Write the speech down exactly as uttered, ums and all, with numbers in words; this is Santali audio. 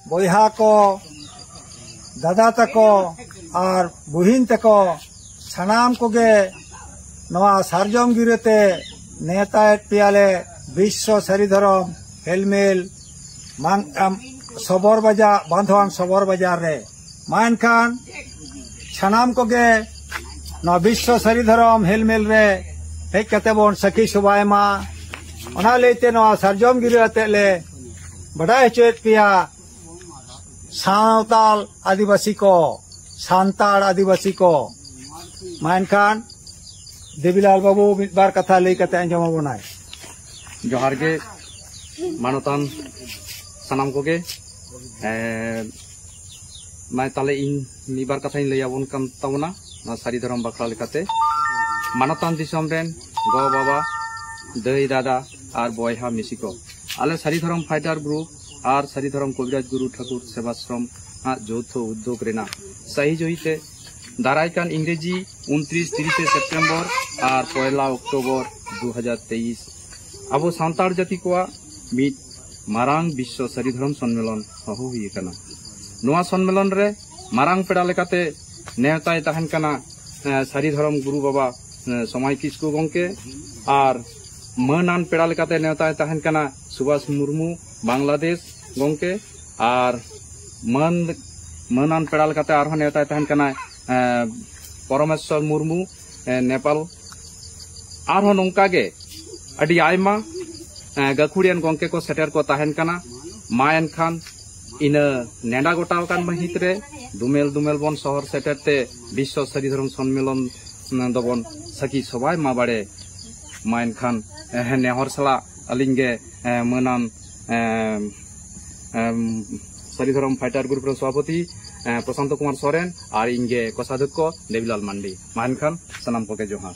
ᱵᱚᱭᱦᱟ ᱠᱚ, ᱫᱟᱫᱟ ᱛᱟᱠᱚ ᱟᱨ ᱵᱩᱦᱤᱱ ᱛᱟᱠᱚ, ᱥᱟᱱᱟᱢ ᱠᱚᱜᱮ ᱱᱚᱣᱟ ᱥᱟᱨᱡᱚᱢ ᱜᱤᱨᱟᱹᱛᱮ ᱱᱮᱣᱛᱟᱭᱮᱫ ᱯᱮᱭᱟᱞᱮ ᱵᱤᱥᱥᱚ ᱥᱟᱹᱨᱤ ᱫᱷᱚᱨᱚᱢ ᱦᱮᱞᱢᱮᱞ ᱢᱟᱝ-, ᱟᱢ, ᱥᱚᱵᱚᱨ ᱵᱟᱡᱟᱨ, ᱵᱟᱸᱫᱷᱣᱟᱱ ᱥᱚᱵᱚᱨ ᱵᱟᱡᱟᱨ ᱨᱮ᱾ ᱢᱟ ᱮᱱᱠᱷᱟᱱ ᱥᱟᱱᱟᱢ ᱠᱚᱜᱮ ᱱᱚᱣᱟ ᱵᱤᱥᱥᱚ ᱥᱟᱹᱨᱤ ᱫᱷᱚᱨᱚᱢ ᱦᱮᱞᱢᱮᱞ ᱨᱮ ᱦᱮᱡ ᱠᱟᱛᱮ ᱵᱚᱱ ᱥᱟᱹᱠᱷᱤ ᱥᱚᱵᱷᱟᱭ ᱢᱟ᱾ ᱚᱱᱟ ᱞᱟᱹᱭᱛᱮ ᱱᱚᱣᱟ ᱥᱟᱨᱡᱚᱢ ᱜᱤᱨᱟᱹ ᱟᱛᱮᱫ ᱞᱮ ᱵᱟᱰᱟᱭ ᱦᱚᱪᱚᱭᱮᱫ ᱯᱮᱭᱟ, ᱥᱟᱶᱛᱟᱞ ᱟᱹᱫᱤᱵᱟᱹᱥᱤ ᱠᱚ, ᱥᱟᱱᱛᱟᱲ ᱟᱹᱫᱤᱵᱟᱹᱥᱤ ᱠᱚ᱾ ᱢᱟ ᱮᱱᱠᱷᱟᱱ ᱫᱮᱵᱤᱞᱟᱞ ᱵᱟᱹᱵᱩ ᱢᱤᱫ ᱵᱟᱨ ᱠᱟᱛᱷᱟ ᱞᱟᱹᱭ ᱠᱟᱛᱮ ᱟᱸᱡᱚᱢ ᱟᱵᱚᱱᱟᱭ᱾ ᱡᱚᱦᱟᱨ ᱜᱮ ᱢᱟᱱᱚᱛᱟᱱ ᱥᱟᱱᱟᱢ ᱠᱚᱜᱮ᱾ ᱮᱸ, ᱢᱟ ᱛᱟᱦᱞᱮ ᱤᱧ ᱢᱤᱫ ᱵᱟᱨ ᱠᱟᱛᱷᱟᱧ ᱞᱟᱹᱭ ᱟᱵᱚᱱ ᱠᱟᱱ ᱛᱟᱵᱚᱱᱟ᱾ ᱱᱚᱣᱟ ᱥᱟᱹᱨᱤ ᱫᱷᱚᱨᱚᱢ ᱵᱟᱠᱷᱲᱟ ᱞᱮᱠᱟᱛᱮ ᱢᱟᱱᱚᱛᱟᱱ ᱫᱤᱥᱚᱢ ᱨᱮᱱ ᱜᱚ ᱵᱟᱵᱟ, ᱫᱟᱹᱭ ᱫᱟᱫᱟ ᱟᱨ ᱵᱚᱭᱦᱟ ᱢᱤᱥᱤ ᱠᱚ, ᱟᱞᱮ ᱥᱟᱹᱨᱤ ᱫᱷᱚᱨᱚᱢ ᱯᱷᱟᱭᱴᱟᱨ ᱜᱨᱩᱯ ᱟᱨ ᱥᱟᱹᱨᱤ ᱫᱷᱚᱨᱚᱢ ᱠᱚᱵᱤᱨᱟᱡᱽ ᱜᱩᱨᱩ ᱴᱷᱟᱹᱠᱩᱨ ᱥᱮᱵᱟᱥᱨᱚᱢ ᱟᱜ ᱡᱳᱣᱛᱷᱚ ᱩᱫᱽᱫᱳᱜᱽ ᱨᱮᱱᱟᱜ ᱥᱟᱹᱦᱤ ᱡᱩᱦᱤᱛᱮ ᱫᱟᱨᱟᱭ ᱠᱟᱱ ᱤᱝᱨᱮᱡᱤ ᱩᱱᱛᱨᱤᱥ ᱛᱤᱨᱤᱥᱮ ᱥᱮᱯᱴᱮᱢᱵᱚᱨ ᱟᱨ ᱯᱚᱭᱞᱟ ᱚᱠᱴᱳᱵᱚᱨ ᱫᱩ ᱦᱟᱡᱟᱨ ᱛᱮᱭᱤᱥ ᱟᱵᱚ ᱥᱟᱱᱛᱟᱲ ᱡᱟᱹᱛᱤ ᱠᱚᱣᱟᱜ ᱢᱤᱫ ᱢᱟᱨᱟᱝ ᱵᱤᱥᱥᱚ ᱥᱟᱹᱨᱤ ᱫᱷᱚᱨᱚᱢ ᱥᱚᱱᱢᱮᱞᱚᱱ ᱦᱚᱦᱚ ᱦᱩᱭ ᱟᱠᱟᱱᱟ᱾ ᱱᱚᱣᱟ ᱥᱚᱱᱢᱮᱞᱚᱱ ᱨᱮ ᱢᱟᱨᱟᱝ ᱯᱮᱲᱟ ᱞᱮᱠᱟᱛᱮ ᱱᱮᱣᱛᱟᱭ ᱛᱟᱦᱮᱱ ᱠᱟᱱᱟ, ᱮ, ᱥᱟᱹᱨᱤ ᱫᱷᱚᱨᱚᱢ ᱜᱩᱨᱩ ᱵᱟᱵᱟ, ᱮ, ᱥᱚᱢᱟᱭ ᱠᱤᱥᱠᱩ ᱜᱚᱢᱠᱮ, ᱟᱨ ᱢᱟᱹᱱᱟᱱ ᱯᱮᱲᱟ ᱞᱮᱠᱟᱛᱮ ᱱᱮᱣᱛᱟᱭ ᱛᱟᱦᱮᱱ ᱠᱟᱱᱟ ᱥᱩᱵᱷᱟᱥ ᱢᱩᱨᱢᱩ, ᱵᱟᱝᱞᱟᱫᱮᱥ ᱜᱚᱢᱠᱮ, ᱟᱨ ᱢᱟᱹᱱ, ᱢᱟᱹᱱᱟᱱ ᱯᱮᱲᱟ ᱞᱮᱠᱟᱛᱮ ᱟᱨᱦᱚᱸ ᱱᱮᱣᱛᱟᱭ ᱛᱟᱦᱮᱱ ᱠᱟᱱᱟ, ᱮ, ᱯᱚᱨᱚᱢᱮᱥᱣᱚᱨ ᱢᱩᱨᱢᱩ, ᱮ, ᱱᱮᱯᱟᱞ᱾ ᱟᱨᱦᱚᱸ ᱱᱚᱝᱠᱟ ᱜᱮ ᱟᱹᱰᱤ ᱟᱭᱢᱟ, ᱮ, ᱜᱟᱹᱠᱷᱩᱲᱤᱭᱟᱱ ᱜᱚᱢᱠᱮ ᱠᱚ ᱥᱮᱴᱮᱨ ᱠᱚ ᱛᱟᱦᱮᱱ ᱠᱟᱱᱟ᱾ ᱢᱟ ᱮᱱᱠᱷᱟᱱ ᱤᱱᱟᱹ ᱱᱮᱰᱟ ᱜᱚᱴᱟᱣ ᱟᱠᱟᱱ ᱢᱟᱹᱦᱤᱛ ᱨᱮ ᱫᱩᱢᱮᱞ ᱫᱩᱢᱮᱞ ᱵᱚᱱ ᱥᱚᱦᱚᱨ ᱥᱮᱴᱮᱨ ᱛᱮ ᱵᱤᱥᱥᱚ ᱥᱟᱹᱨᱤ ᱫᱷᱚᱨᱚᱢ ᱥᱚᱱᱢᱮᱞᱚᱱ ᱫᱚᱵᱚᱱ ᱥᱟᱹᱠᱷᱤ ᱥᱚᱵᱷᱟᱭ ᱢᱟ ᱵᱟᱲᱮ᱾ ᱢᱟ ᱮᱱᱠᱷᱟᱱ, ᱮ, ᱱᱮᱦᱚᱨ ᱥᱟᱞᱟᱜ ᱟᱹᱞᱤᱧ ᱜᱮ, ᱮ, ᱢᱟᱹᱱᱟᱱ, ᱮ, ᱮᱢ, ᱥᱟᱹᱨᱤ ᱫᱷᱚᱨᱚᱢ ᱯᱷᱟᱭᱴᱟᱨ ᱜᱨᱩᱯ ᱨᱮᱱ ᱥᱚᱵᱷᱟᱯᱚᱛᱤ, ᱮ, ᱯᱨᱚᱥᱟᱱᱛᱚ ᱠᱩᱢᱟᱨ ᱥᱚᱨᱮᱱ ᱟᱨ ᱤᱧ ᱜᱮ ᱠᱚᱥᱟᱫᱷᱚᱠᱠᱷᱚ ᱫᱮᱵᱤᱞᱟᱞ ᱢᱟᱱᱰᱤ᱾ ᱢᱟ ᱮᱱᱠᱷᱟᱱ ᱥᱟᱱᱟᱢ ᱠᱚᱜᱮ ᱡᱚᱦᱟᱨ᱾